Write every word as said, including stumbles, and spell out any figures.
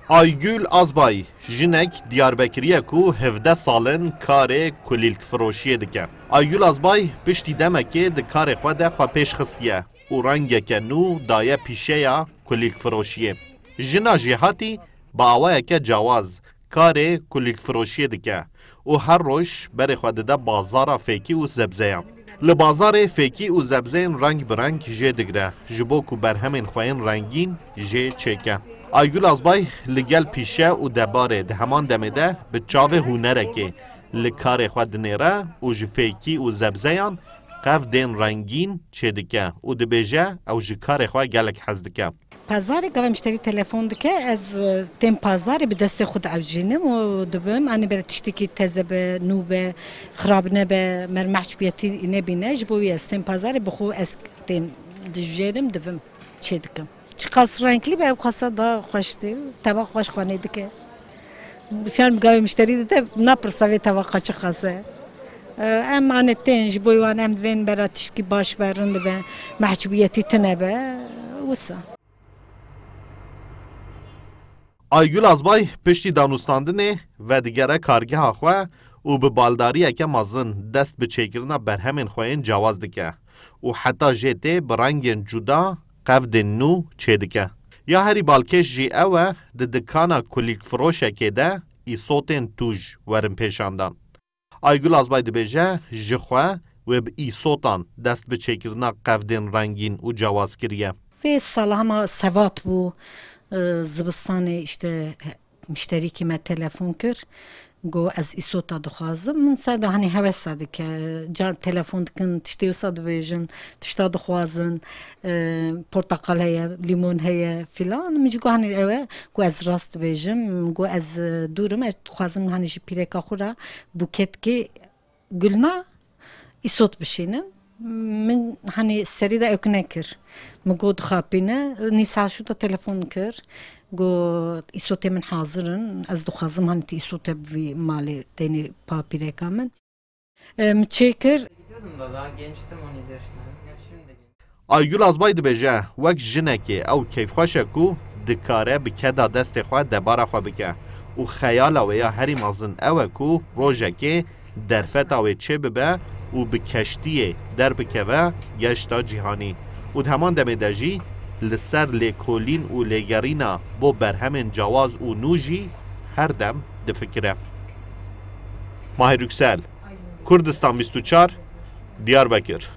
Aygül Azbay, jinek Diyarbekirî ye ku hevdeh sal in karê kulîlkfiroşiyê dike. Aygül Azbay piştî demekê di karê xwe de xwe pêş xistiye û rengeke nû daye pîşeya kulîlkfiroşiyê. Jina jêhatî bi awayeke cawaz karê kulîlkfiroşiyê dike û her roj berê xwe dide bazara fêkî û zebzeyan. Li bazarê fêkî û zebzeyên reng bi reng jê digre, ji bo ku berhemên xwe yên rengîn jê çêke. Aygül Azbay li gel pîşe û debarê di heman demê de bi çavê hunerekê li karê xwe dinêre û ji fêkî û zebzeyan qevdên rengîn çêdike û dibêje ew ji karê xwe gelek hez dike. Pazarê gava mişterî telefon dike, ez, e, tên pazarê bi destê xwe diewjînim û dibim, anî bere tiştekî teze be, nû be, xirab nebe, mer mehcubiyetî nebîne, ji bo wî ez tên pazarê bi xwe ez tên dijêrim, dibim, çê dikim. Çiqas renklî be, ew qasa da xweş tê, teva xweş xwanê dike. Şer gavê mişterî dide, napirsa vê teva qas çiqas e. E, em anê tên, ji bo wan em divên bera tiştkî baş be, rind be, mehcubiyetî tune be, wisa. Aygül Azbay piştî danûstandinê vedigere kargeha xwe û bi baldariyeke mezin dest bi çêkirina berhemên xwe yên cawaz dike û heta jê tê bi rengên cuda qevdên nû çêdike. Ya herî balkêş jî ew e, di dikana kulîlkfiroşekê de îsotên tûj werin pêşandan. Aygül Azbay dibêje, ji xwe wê bi îsotan dest bi çêkirina qevdên rengîn û cawaz kiriye. Vê sala hema sevat bû, e, zivistanê, işte, mişterîkî me telefon kir, got, "Ez îsota dixwazim." Min ser de, hanî, hewesa dike, car telefon dikin, tiştê wisa dibêjin, tişta dixwazin, e, porteqal heye, lîmon heye filan. Min jî got, "Hanî, ew e." Ku ez rast dibêjim, ku ez, e, dûr im, ez dixwazim, hanî, ji pîreka xwe re bûketkê gulna îsot bişînim. Min, hanî, serî de ewk nekir. Min got, "Dixapîne." Nîv saet şû de telefon kir. Got, "Îsotê min hazir in. Ez dixwazim, hanî, ti îsote bivî malê, deynê pa pîreka min." E, min çê kir. Gidiyordum da, daha gençtim, on yedi yaşındaydım. Gerçi şimdi de genç. Aygül Azbay dibêje, wek jinekê ew keyfxweş e ku dikare bi keda destê xwe debara xwe bike û xeyala wê ya herî mezin ew e ku rojekê derfeta wê çêbibe û bi keştiyê derbikeve geşta cîhanî û di heman demê de jî li ser lêkolîn û lêgerîna bo berhemên cawaz û nû jî her dem difikire. Mahir Yüksel, Kurdistan bîst û çar, Diyarbekir.